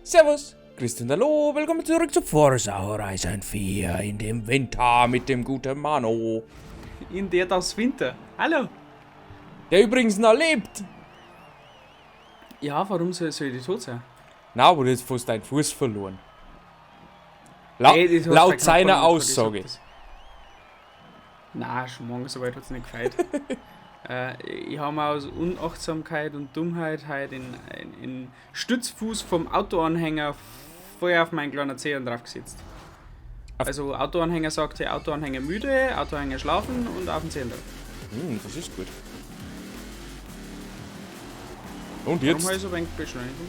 Servus, Christian, hallo, willkommen zurück zu Forza Horizon 4 in dem Winter mit dem guten Mano. In der das Winter. Hallo. Der übrigens noch lebt. Ja, warum soll die tot sein? Na, aber du hast fast deinen Fuß verloren. Ey, das hast Laut du seiner knapp nicht Aussage. gesagt. Na, schon morgen so weit hat's nicht gefällt. Ich habe mir aus Unachtsamkeit und Dummheit heute in Stützfuß vom Autoanhänger voll auf meinen kleinen Zehen draufgesetzt. Also Autoanhänger sagte Autoanhänger müde, Autoanhänger schlafen und auf den Zehen drauf. Hm, das ist gut. Und Warum jetzt? habe ich so wenig Beschleunigung?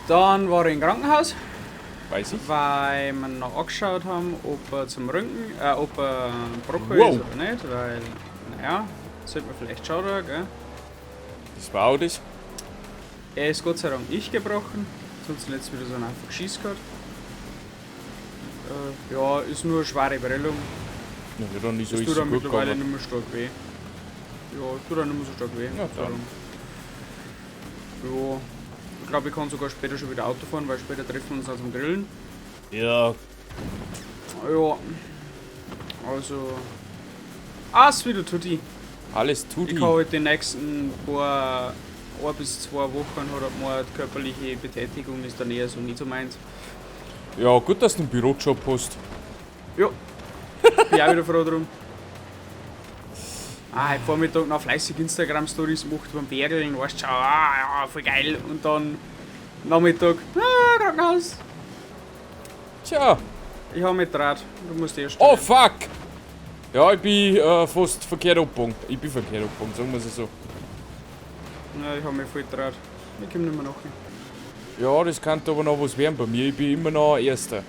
Dann war ich im Krankenhaus. Weiß ich. Weil wir noch angeschaut haben, ob er zum Röntgen, ob er Brokkoli Wow. ist oder nicht, weil, naja, sollte man vielleicht schauen, gell? Das war auch das. Er ist Gott sei Dank nicht gebrochen, sonst hätte es wieder so einen einfach Geschiss gehabt. Ja, ist nur eine schwere Prellung. Ja, dann ist Es alles tut so auch gut mittlerweile gegangen. nicht mehr stark weh. Ja, tut auch nicht mehr so stark weh. Ja, dann. Ja, ich glaube, ich kann sogar später schon wieder Auto fahren, weil später treffen wir uns auch zum Grillen. Ja. Ja, also. Ah, ist wieder tutti. Alles tutti. Ich kann halt die nächsten paar, 1 bis 2 Wochen hat er gemeint, körperliche Betätigung ist dann eher so nicht so meins. Ja, gut, dass du einen Bürojob hast. Ja, bin auch wieder froh drum. Ah, heute Vormittag noch fleißig Instagram-Stories gemacht beim Bergeln, weißt schon, ah, ja, voll geil. Und dann Nachmittag, ah, Krankenhaus. Tja. Ich hab mich getraut, du musst erst. Oh, fuck! Ja, ich bin fast verkehrt abgebogen. Ich bin verkehrt abgebogen, sagen wir es so. Ja, ich hab mich voll getraut. Ich komm nicht mehr nach. Ja, das kann aber noch was werden bei mir. Ich bin immer noch Erster.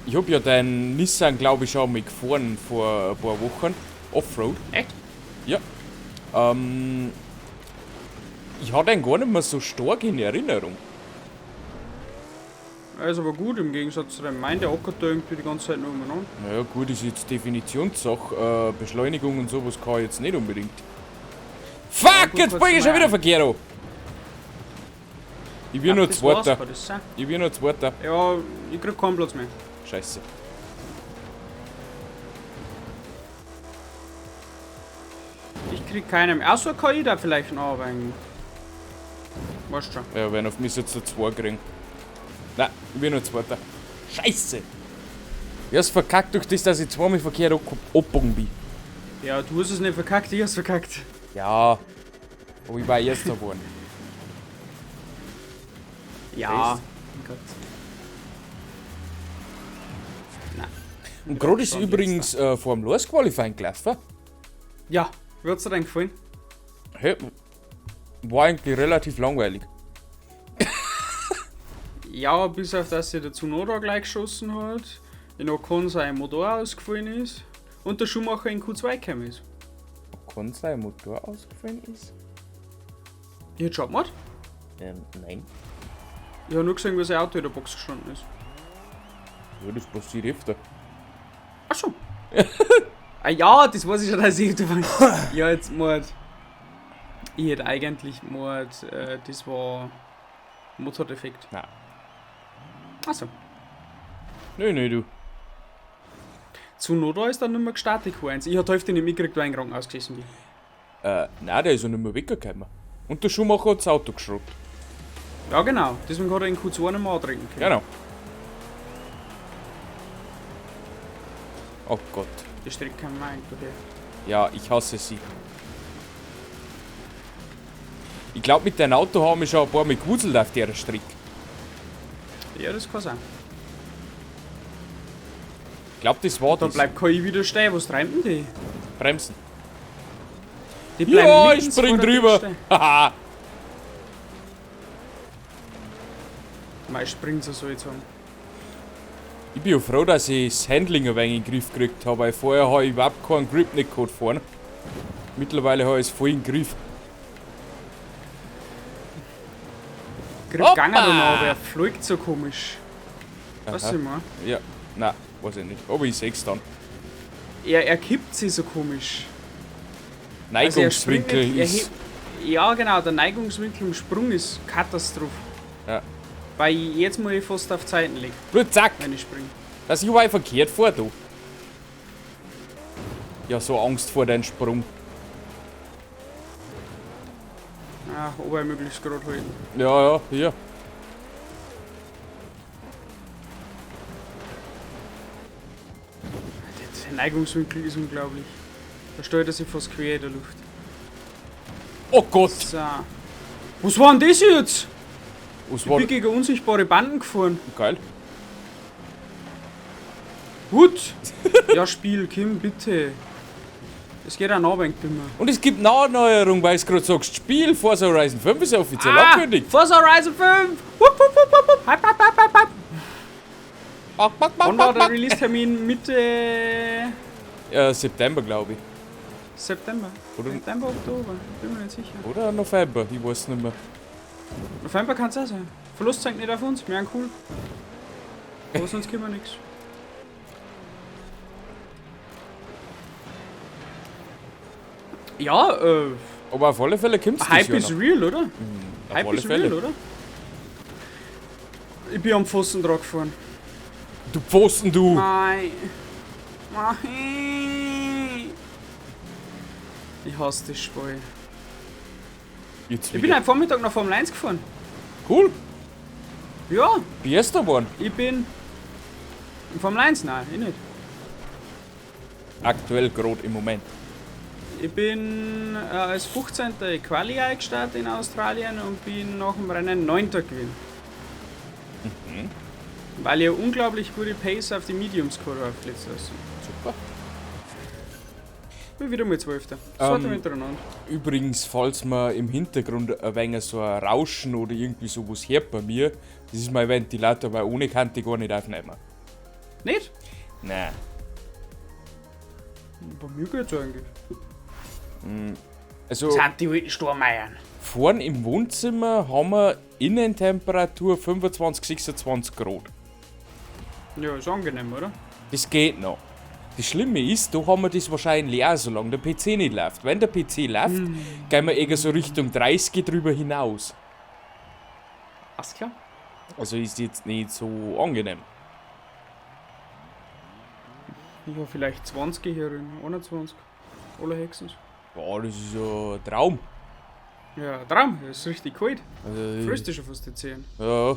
Ich hab ja deinen Nissan, glaub ich, schon mal gefahren vor ein paar Wochen. Offroad. Echt? Ja. Ich hatte den gar nicht mehr so stark in Erinnerung. Er ist aber gut, im Gegensatz zu dem Main, der ackert da irgendwie die ganze Zeit nur umeinander. Naja gut, ist jetzt Definitionssache. Beschleunigung und sowas kann ich jetzt nicht unbedingt. Fuck, Ja, gut, jetzt kannst bin ich du schon mal wieder ein. verkehrt. An. Ich bin Ach, nur das war's, Zweiter. kann das sein? Ich bin nur Zweiter. Ja, ich krieg keinen Platz mehr. Scheiße. Ich krieg keinen mehr. Außer KI da vielleicht noch, aber eigentlich. Weißt schon. Ja, wenn auf mich jetzt der 2 kriegen. Nein, ich bin nur Zweiter. Scheiße! Ich hab's verkackt durch das, dass ich zweimal verkehrt abgebogen bin. Ja, du hast es nicht verkackt, ich hab's verkackt. Ja, aber ich war Erster geworden. Ja. Weißt? Oh Gott. Nein. Und gerade ist Schon übrigens vor dem Lars Qualifying gelaufen. Ja, wie hat's dir denn gefallen? Hey, war eigentlich relativ langweilig. Ja, bis auf dass sie der Tsunoda gleich geschossen hat, in Ocon sein Motor ausgefallen ist und der Schumacher in Q2 gekommen ist. Ocon sein Motor ausgefallen ist? Ich hätte schon gemacht. Nein. Ich hab nur gesehen, wie sein Auto in der Box gestanden ist. Ja, das passiert öfter. Ach so. Ah ja, das weiß ich schon, dass ich öfter war. Ja, jetzt Mord. Ich hätte eigentlich Mord, das war Motordefekt. Nein. Ach so. Nö, nö, du. Tsunoda ist dann nicht mehr gestartet, Q1. Ich hab die Hälfte nicht mitgekriegt, weil ich im Krankenhaus gesessen bin. Nein, der ist ja nicht mehr weggekommen. Und der Schumacher hat das Auto geschraubt. Ja, genau. Deswegen hat er in Q2 nicht mehr antreten können. Genau. Oh Gott. Die Strecke kann man eigentlich her. Ja, ich hasse sie. Ich glaub, mit deinem Auto haben wir schon ein paar Mal gewuselt auf der Strecke. Ja, das kann sein. Ich glaub, das war Da das. bleibt KI wieder stehen. Was treiben denn die? Bremsen. Die bleiben Ja, ich mitten spring vor der drüber. Ding stehen. Haha. Mei, springt sie so jetzt an. Ich bin ja froh, dass ich das Handling ein wenig in den Griff gekriegt habe, weil vorher habe ich überhaupt keinen Grip nicht gehabt vorne. Mittlerweile habe ich es voll im Griff. Grip Hoppa! gegangen noch, aber er fliegt so komisch. Weißt du, ich mein? Ja, nein, weiß ich nicht. Aber ich seh's dann. Er kippt sich so komisch. Also er springt Neigungswinkel nicht, er ist. hebt, Ja, genau, der Neigungswinkel im Sprung ist Katastrophe. Ja. Weil ich jetzt mal fast auf Zeiten lieg, Blöd, zack! wenn ich springe. Dass ich war verkehrt vor, du. Ja, so Angst vor deinem Sprung. Ah, ob ich möglichst gerade halten. Ja, ja, hier. Der Neigungswinkel ist unglaublich. Da stellt er sich fast quer in der Luft. Oh Gott! So. Was war denn das jetzt? Was Ich war bin gegen unsichtbare Banden gefahren. Geil. Gut. Ja, Spiel, Kim, bitte. Es geht auch noch ein wenig dümmer. Und es gibt noch eine Neuerung, weil du gerade sagst, Spiel Forza Horizon 5 ist ja offiziell angekündigt. Forza Horizon 5! Wupp, wupp, wupp, wupp, wupp. Hype, hype, hype, hype, hype. Back, back, back, Wann war back, der back. Release-Termin? Mitte September, glaube ich. September. Oder- September, Oktober. Bin mir nicht sicher. Oder November, ich weiß nicht mehr. November kann es auch sein. Verlust zeigt nicht auf uns, wir sind cool. Aber sonst können wir nichts. Ja, Aber auf alle Fälle kommt's Hype dieses Jahr is noch. real, oder? Auf Hype alle is Fälle. real, oder? Ich bin am Pfosten dran gefahren. Du Pfosten, du! Nein. Nein. Ich hasse das Spiel. Jetzt Ich bin wieder. heute Vormittag noch Formel 1 gefahren. Cool. Ja, Wie erster geworden. ich bin. In Formel 1? Nein, ich nicht. Aktuell gerade im Moment. Ich bin als 15. in Quali eingestartet in Australien und bin nach dem Rennen 9. gewesen. Weil ich eine unglaublich gute Pace auf die Mediums gehabt habe letztes Jahr. Super. Bin wieder mal 12. Zweite hintereinander. Übrigens, falls man im Hintergrund ein wenig so ein Rauschen oder irgendwie sowas hört bei mir, das ist mein Ventilator, weil ohne kann ich gar nicht aufnehmen. Nicht? Nein. Bei mir geht's eigentlich. Also, Sind die alten Stormeiern. vorn im Wohnzimmer haben wir Innentemperatur 25, 26 Grad. Ja, ist angenehm, oder? Das geht noch. Das Schlimme ist, da haben wir das wahrscheinlich auch, solange der PC nicht läuft. Wenn der PC läuft, gehen wir eher so Richtung 30 drüber hinaus. Alles klar. Also ist jetzt nicht so angenehm. Ich habe vielleicht 20 hier drin, 21. Alle Hexens. Ja, das ist ja ein Traum. Ja, Traum, das ist richtig kalt. Also, Frühst schon fast die 10. Ja.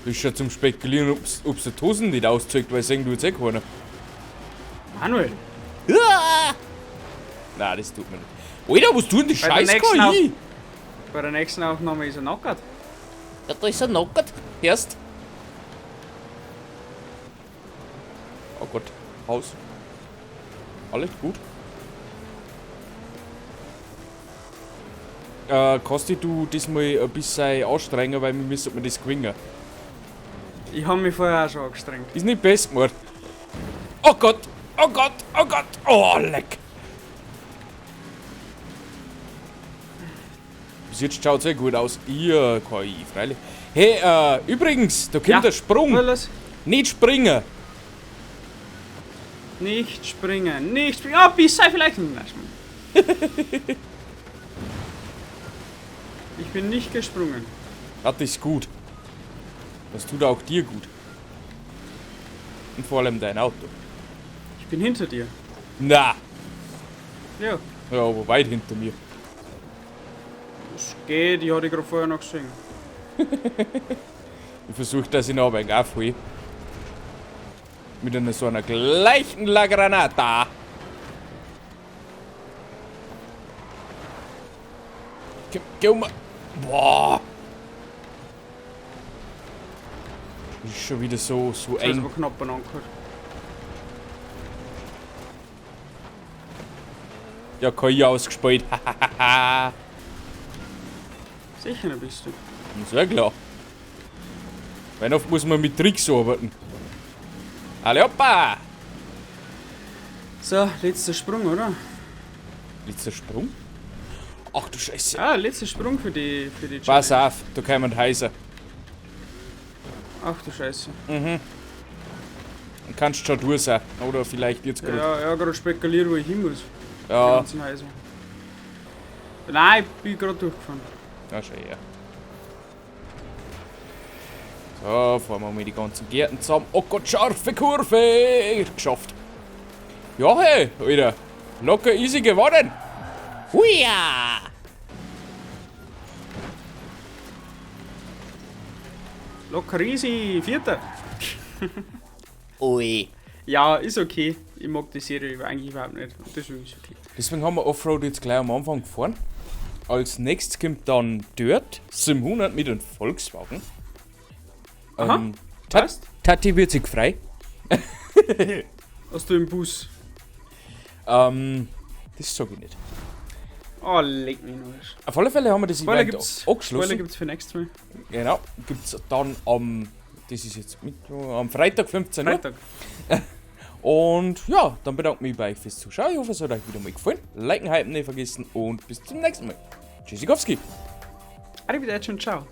Das ist schon zum Spekulieren, ob's die Hosen nicht auszieht, weil sehen du jetzt eh keiner. Manuel, Nein, das tut mir nicht. Alter, was tut denn die Bei der Scheiß nächsten KI? bei der nächsten Aufnahme ist er nackert. Ja, da ist er nackert. Erst. Oh Gott, Haus. Alles gut. Kannst dich du diesmal ein bisschen anstrengen, weil wir müssen mir das gewinnen. Ich habe mich vorher auch schon angestrengt. Ist nicht best gemacht. Oh Gott, oh Gott, oh Gott, oh leck. Bis jetzt schaut sehr gut aus. Ihr KI, freilich. Hey, übrigens, da kommt Ja. der Sprung. Los. Nicht springen. Nicht springen, nicht springen. Ah, bis sei vielleicht. Nein, Schmarrn. Ich bin nicht gesprungen. Das ist gut. Das tut auch dir gut. Und vor allem dein Auto. Ich bin hinter dir. Na, Ja, ja, aber weit hinter mir. es geht. Ich hatte gerade vorher noch gesehen. Ich versuche, dass ich noch ein wenig aufhole. Mit einer so einer gleichen La Granata. Geh, geh um. Boah. Das ist schon wieder so Das ist eng. aber knapp beieinander gehabt. Ja, KI ausgespielt. Sicher nicht bist du. Sehr klar. Weil oft muss man mit Tricks arbeiten. Alle hoppa! So, letzter Sprung, oder? Letzter Sprung? Ach du Scheiße. Ah, letzter Sprung für die Pass Challenge. auf, da kommen Häuser. Ach du Scheiße. Dann kannst du schon durch sein. Oder vielleicht jetzt gerade. Ja, ja, gerade spekuliert, wo ich hin muss. Die Ja, ganzen Häuser. Nein, ich bin gerade durchgefahren. Ja, schon her. So, fahren wir mal die ganzen Gärten zusammen. Oh Gott, scharfe Kurve! Geschafft. Ja, hey, Alter. Locker easy gewonnen. Huia! Locker easy, Vierter. Ui. Ja, ist okay. Ich mag die Serie eigentlich überhaupt nicht. Und deswegen ist okay. Deswegen haben wir Offroad jetzt gleich am Anfang gefahren. Als nächstes kommt dann Dirt 700 mit einem Volkswagen. Aha, passt. Tati wird sich frei. Hast du im Bus? Das sag ich nicht. Oh, leck mich noch. Auf alle Fälle haben wir das Spoiler Event gibt's, angeschlossen. Spoiler gibt's für nächstes Mal. Genau, gibt's dann am, das ist jetzt Mittwoch, am Freitag 15 Uhr. Freitag. Und ja, dann bedanke ich mich bei euch fürs Zuschauen. Ich hoffe, es hat euch wieder mal gefallen. Liken, hypen nicht vergessen und bis zum nächsten Mal. Tschüssikowski. Arrivederci und ciao.